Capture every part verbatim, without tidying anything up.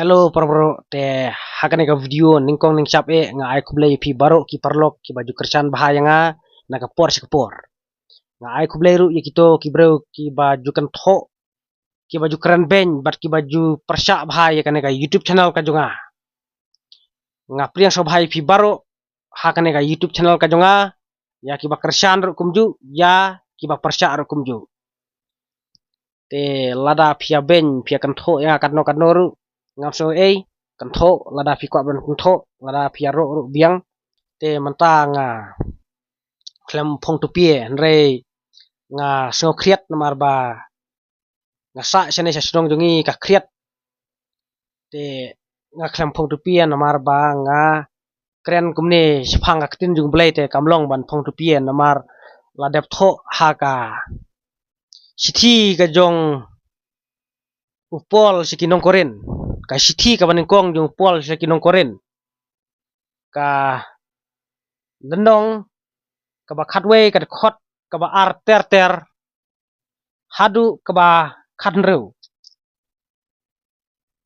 Hello para bro, te ha kane ka video nyngkong nyngshap eh nga ai khublei ïa phi baroh ki paralok kiba ju kyrshan bha ïa nga na ka por sha ka por. Nga ai khublei ruh ïa kito ki briew kiba ju kynthoh, kiba ju kren beiñ bad kiba ju pyrshah bha ïa kane ka YouTube channel ka jong nga. Nga pdiang sngewbha ïa phi baroh ha kane ka YouTube channel ka jong nga, ïa kiba kyrshan ruh kumjuh, ïa kiba pyrshah ruh kumjuh. Te lada phi ïa beiñ, phi ïa kynthoh ïa nga katno katno ruh, ngam sngew ei, kynthoh, lada phi kwah ban kynthoh, lada phi ïaroh ruh biang. Te mynta nga khlem phong tupie, hynrei nga sngew khriat namar ba nga sah shane sha shnong jong ngi ka khriat. Te nga khlem phong tupie namar ba nga kren kumne shaphang ka ktien jong U Blei te kam long ban phong tupie namar la dep thoh ha ka shithi ka jong u Paul sha ki nong Korinth. Ka shithi kaba nyngkong jong u Paul sha ki nong Korinth, ka lynnong kaba khatwei, ka dkhot kaba ar ter ter haduh kaba khathynriew.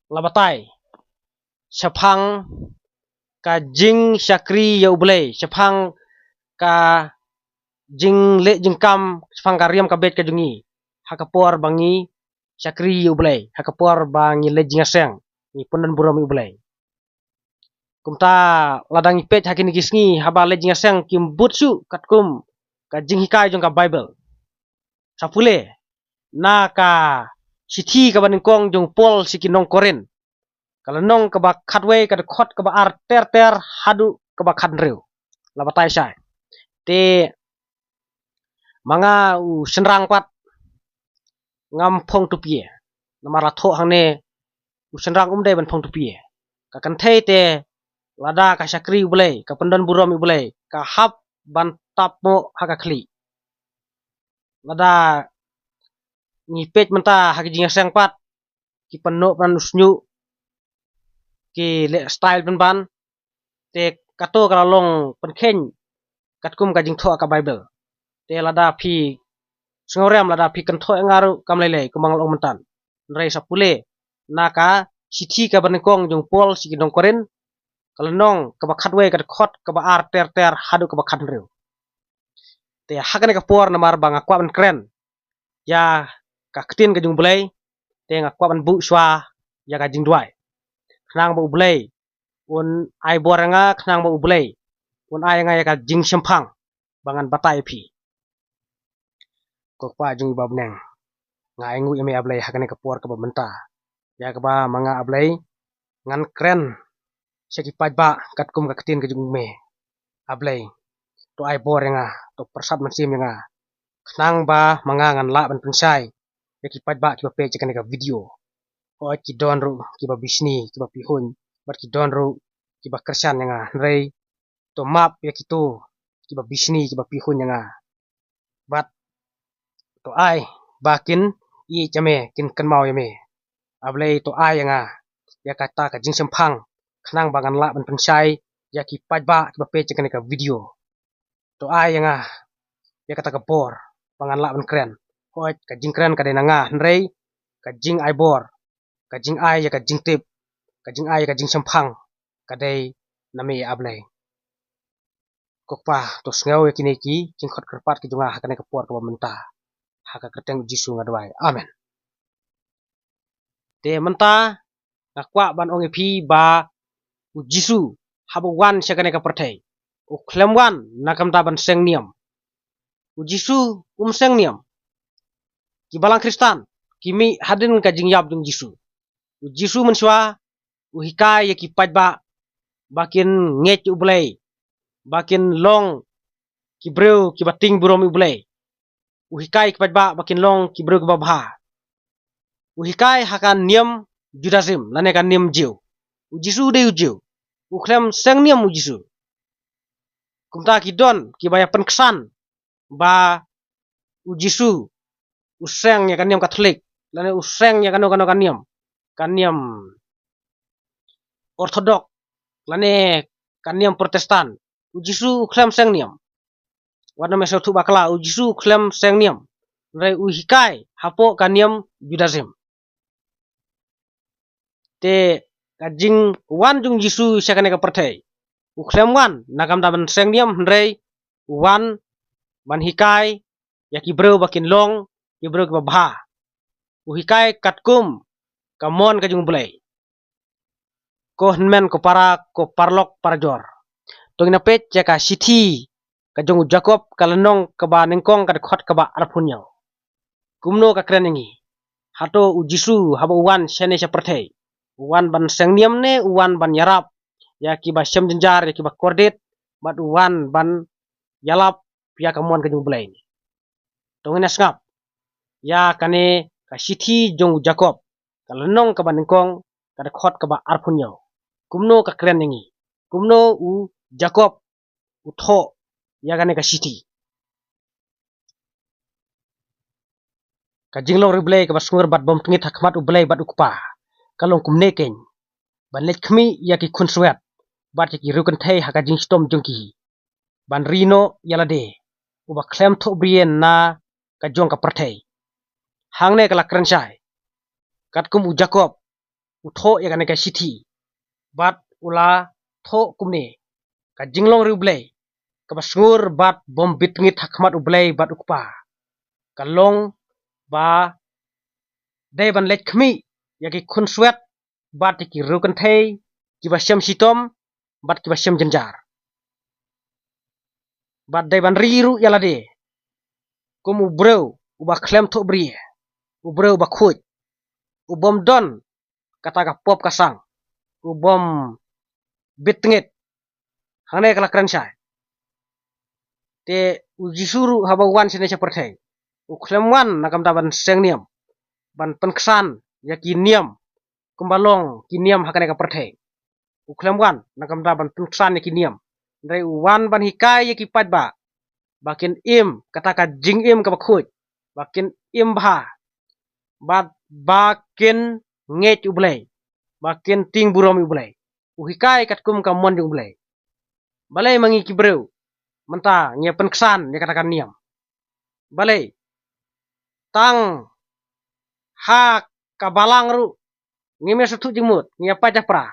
La batai shaphang ka jingshakri ïa U Blei, shaphang ka jingleh jingkam, shaphang ka riam ka beit ka jong ngi ha ka por ba ngi shakri ïa U Blei, ha ka por ba ngi leit jingïaseng, ngi pyndon burom ïa U Blei. Kumta lada ngi peit ha kine ki sngi haba leit jingïaseng kim bud shuh katkum ka jinghikai jong ka Baibl. Sa pule na ka shithi kaba nyngkong jong u Paul sha ki nong Korinth, ka lynnong kaba khatwei, ka dkhot kaba ar ter ter haduh kaba khathynriew. La batai shai. Te ma nga u shynrang pat ngam phong tupie. Namar la thoh hangne u shynrang um dei ban phong tupie. Ka kynthei te lada ka shakri U Blei, ka pyndon burom ïa U Blei, ka hap ban tap moh ha ka khlieh. Lada ngi peit mynta ha ki jingïaseng pat, ki pynnoh pynban u shñiuh, ki leh style pynban, te kato ka la long pynkheiñ katkum ka jingthoh ka Baibl. Te lada phi sngewrem, lada phi kynthoh ïa nga ruh kam lei lei, kumba nga la ong mynta. Hynrei sa pule na ka shithi kaba nyngkong jong u Paul sha ki nong Korinth, ka lynnong kaba khatwei, ka dkhot kaba ar ter ter haduh kaba khathynriew. Te ha kane ka por namar ba nga kwah ban kren ïa ka ktien ka jong U Blei, te nga kwah ban buh shuwa ïa ka jingduwai, khnang ba U Blei un ai bor ïa nga, khnang ba U Blei un ai ïa nga ïa ka jingshemphang ba ngan batai ïa phi. Ko Kpa jong ngi ba ha bneng, nga ai nguh ïa me A Blei ha kane ka por kaba mynta, ïa kaba ma nga A Blei ngan kren sha ki paidbah katkum ka ktien ka jong me. A Blei, to ai bor ïa nga, to pyrsad mynsiem ïa nga, khnang ba ma nga ngan lah ban pynshai ïa ki paidbah kiba peit ïa kane ka video. Hooid, ki don ruh kiba bishni, kiba pihuiñ, bad ki don ruh kiba kyrshan ïa nga, hynrei to map ïa kito kiba bishni, kiba pihuiñ ïa nga. Bad to ai ba kin ïeit ïa me, kin kynmaw ïa me. A Blei, to ai ïa nga ïa kata ka jingshemphang, khnang ba ngan lah ban pynshai ïa ki paidbah kiba peit ïa kane ka video. To ai ïa nga ïa kata ka bor ba ngan lah ban kren. Hooid, ka jingkren ka dei na nga, hynrei ka jingai bor, ka jingai ïa ka jingtip, ka jingai ïa ka jingshemphang, ka dei na me A Blei. Ko Kpa, to sngew ïa kine ki jingkhot kyrpad ki jong nga ha kane ka por kaba mynta. Ha ka kyrteng U Jisu nga duwai. Amen. Te mynta nga kwah ban ong ïa phi ba U Jisu haba u wan sha kane ka pyrthei, u khlem wan na ka bynta ban seng niam. U Jisu um seng niam. Ki balang Khristan ki mih hadien ka jingïap jong U Jisu. U Jisu mynshuwa u hikai ïa ki paidbah ba kin ngeit ïa U Blei, ba kin long ki briew kiba tieng burom ïa U Blei. U hikai ki paidbah ba kin long ki briew kiba bha. U hikai ha ka niam Judaism lane ka niam Jiw. U Jisu u dei u Jiw. U khlem seng niam U Jisu. Kumta ki don kiba ïa pynksan ba U Jisu u seng ïa ka niam Katholik, lane u seng ïa kano kano ka niam, ka niam Orthodox, lane ka niam Protestant. U Jisu u khlem seng niam. Wat nym sngewthuh bakla, U Jisu u khlem seng niam. Hynrei u hikai hapoh ka niam Judaism. Te ka jingwan jong u Jisu sha kane ka pyrthei. U khlem wan na ka bynta ban seng niam, hynrei u wan ban hikai ïa ki briew ba kin long ki briew kiba bha. U hikai katkum ka mon ka jong u Blei. Ko hynmen ko para, ko paralok parajor, to ngin ïa peit ïa ka shithi ka jong u Jakob, ka lynnong kaba nyngkong, ka dkhot kaba arphew hynñiew. Kumno ka kren ïa ngi? Hato u Jisu haba u wan shane sha pyrthei, u wan ban seng niam ne u wan ban ïarap ïa kiba shem jynjar, ïa kiba kordit, bad u wan ban ïalap ïa ka mon ka jong u Blei? To ngin ïa sngap ïa kane ka shithi jong u Jakob, ka lynnong kaba nyngkong, ka dkhot kaba arphew hynñiew. Kumno ka kren ïa ngi? Kumno u Jakob u thoh ïa kane ka shithi? Ka jinglong riewblei kaba sngur bad bym tngit ha khmat u Blei bad u Kpa ka long kumne keiñ: ban leit khmih ïa ki khunswet bad ïa ki riewkynthei ha ka jingshitom jong ki, ban ri noh ïa lade uba khlem thohbria na ka jong ka pyrthei. Hangne ka la kren shai katkum u Jakob u thoh ïa kane ka shithi, bad u la thoh kumne: ka jinglong riewblei kaba sngur bad bym bit tngit ha khmat u Blei bad u Kpa ka long ba dei ban leit khmih ïa ki khunswet bad ïa ki riewkynthei kiba shem shitom bad kiba shem jynjar. Bad dei ban ri ruh ïa lade kum u briew uba khlem thohbria, u briew uba khuid, u bym don kata ka pop ka sang, u bym bit tngit. Hangne ka la kren shai. Te u Jisu ruh haba u wan shane sha pyrthei, u khlem wan na ka bynta ban seng niam, ban pynksan ïa ki niam kumba long ki niam ha kane ka pyrthei. U khlem wan na ka bynta ban pynksan ïa ki niam, hynrei u wan ban hikai ïa ki paidbah ba kin im kata ka jingim kaba khuid, ba kin im bha, bad ba kin ngeit u Blei, ba kin tieng burom ïa u Blei. U hikai katkum ka mon jong u Blei. Balei ma ngi ki briew mynta ngi ïa pynksan ïa kata ka niam? Balei tang ha ka balang ruh ngim ïa sngewthuh jingmut, ngi ïa pait ïa pra?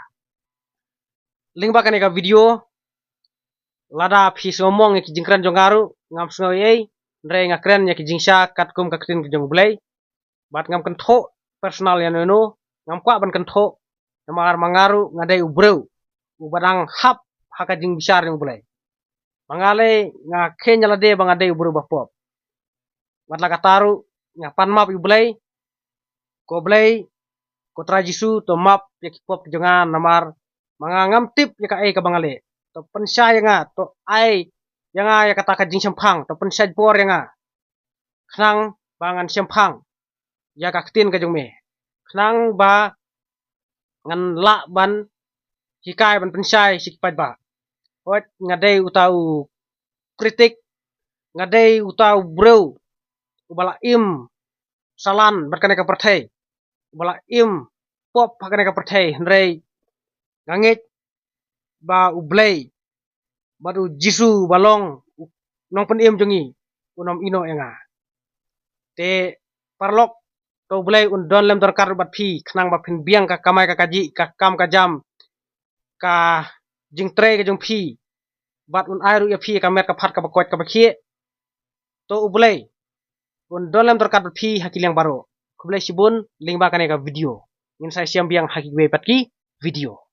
Lyngba kane ka video, lada phi sngewmong ïa ki jingkren jong nga ruh, ngam sngew ei ei, hynrei nga kren ïa ki jingshisha katkum ka ktien ka jong u Blei. Bad ngam kynthoh personal ïa uno uno, ngam kwah ban kynthoh, namar ma nga ruh nga dei u briew uba dang hap ha ka jingbishar jong u Blei. Ma nga lei nga kheiñ ïa lade ba nga dei u briew ba pop. Bad la kata ruh nga pan map ïa u Blei. Ko Blei, ko Trai Jisu, to map ïa ki pop ki jong nga, namar ma nga ngam tip ïa kaei kaba nga leh. To pynshai ïa nga, to ai ïa nga ïa kata ka jingshemphang, to pynshai bor ïa nga, khnang ba ngan shemphang ïa ka ktien ka jong me, khnang ba ngan lah ban hikai ban pynshai sha ki paidbah. Hooid, nga dei uta u kritik, nga dei uta u briew uba la im salan bad kane ka pyrthei, uba la im pop ha kane ka pyrthei, hynrei nga ngeit ba u Blei bad u Jisu ba long u nongpynim jong ngi un ym ïehnoh ïa nga. Te paralok, to u Blei un don lem dorkar bad phi, khnang ba phin biang ka kamai ka kajih, ka kam ka jam, ka jingtrei ka jong phi, bad un ai ruh ïa phi ka met ka phad kaba koit kaba khiah. To u Blei un don lem dorkar bad phi ha ki liang baroh. Khublei shibun, lyngba kane ka video ngin sa ïashem biang ha kiwei pat ki video.